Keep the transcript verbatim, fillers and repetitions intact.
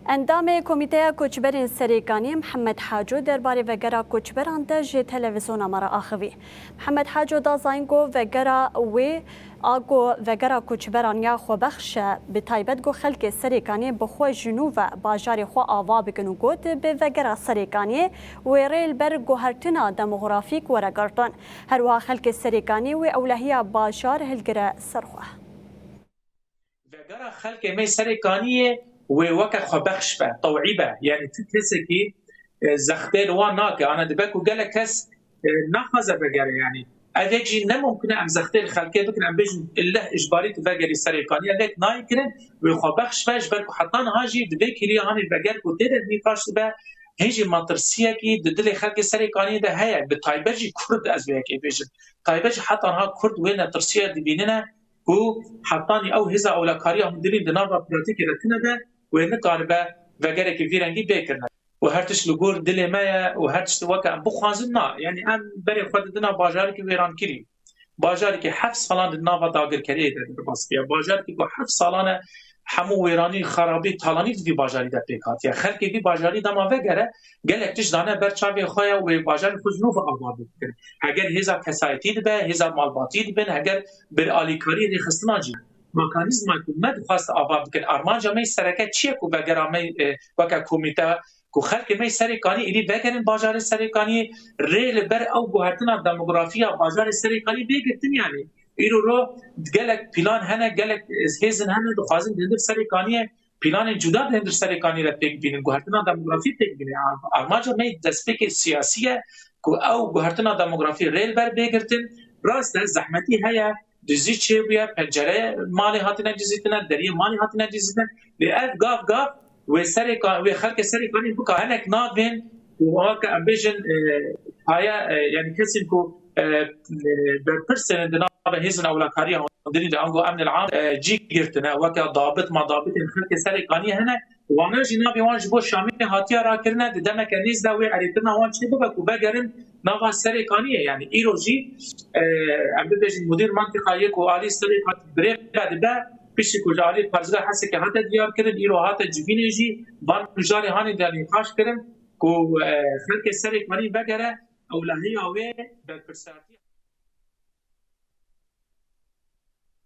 Endamê Komîteya Koçberên Serêkaniyê Mihemed Haco derbarê vegera koçberan de ji televîzyona me re axivî. Mihemed Haco da zanîn ku vegera wê a ku vegera koçberan ya xwebexş e, bi taybet ku xelkê Serêkaniyê bi xwe ji nû ve bajarê xwe ava bikin û got, bi vegera Serêkaniyê wê rê li ber guhertina demografîk were girtin. Her wiha xelkê Serêkaniyê wê ewlehiya bajar hilgire ser xwe. Vegera xelkê me Serêkaniyê wê weke xwebexş be, tewî be. Yanî tu kesekî e, zextê li wan nake. Ana dibe ku gelek kes e, naxwaze vegere yanî. Ev yek jî ne mumkin e em zextê li xelkê bikin, em bêjin illeh icbarî tu vegerî Serêkaniyê. Ev yek nayê kirin, wê xwebexş be, ji ber ku heta niha jî di vê kêliya hanê veger ku tê de nîqaş dibe, hê jî metirsiyekî di dilê xelkê Serêkaniyê de heye. Bi taybet jî Kurd, ez vê yekê bêjim. Taybet jî heta niha Kurd wê netirsiya dibînine ku hetanî ew hêza ewlekariya hundirîn di nava pratîkê de tune be, wê nikaribe vegerekî vî rengî bê kirine. Û her tişt li gor dilê me ye û her tişt weke em bixwazin na. Yanî em berê xwe didina bajarekî wêrankirî. Bajarekî heft salan di nava dagirkeriyê de derbas bûye. Bajarekî ku heft salan e hemû wêranî, xerabî, talanî di vî bajarî de pêk hatiye. Xelkê vî bajarî dema vegere, gelek tişt dane ber çavê xwe ye, wê bajarê xwe ji nû ve ava bikin. Heger hêza kesayetî dibe, hêza malbatî dibin, heger bi alîkarî rêxistina cî. Mekanîzma ku me dixwest ava bikin, armanca me sereke çi ye ku vegera me e, weke komîte, ku xelkê me Serêkanî êdî vegerin bajarê Serêkaniyê, rê li ber ew guhertina demografî ya bajarê Serêkanî bê girtin yanî. Îro ro gelek plan hene, gelek hêzin hene, dixwazin di hundir Serêkaniyê planên cuda di hundir Serêkaniyê de pêk bînin, guhertina demografî pêk bînin. Armanca me destpêkê siyasî ye ku ew guhertina demografî rê li ber bê girtin. Rast e, zehmetî heye, dizî çêbûye, pencere malê hatine dizîtine, deriyê malê hatine dizîtine. Lê ev gav gav wê Serêka-, wê xelkê Serêkanî bika hinek navên ku weke em bêjin, e, haya, e, yanî kesên ku, e, e, berpirsên di nava hêzên ewlekariya hundirî de, ango emnil am, e, cî girtine, weke dabit, ma dabitên xelkê Serêkaniyê hene, wana jî navê wan ji bo Şamê hatiye rakirine, di demeke nêz de wê erêkirina wan çê bibe ku vegerin nava Serêkaniyê. Yanî îro jî, e, em bibêjin mudîr mentiqa yê ku alî Serêkanî birêve dibe, piştî ku ji alî Parizgah Hesekê hate diyar kirin, îro hate civînê jî van mijarê hanê de nîqaş kirin ku, e, xelkê Serêkanî vegere ewlehiya wê berpirsiyartî.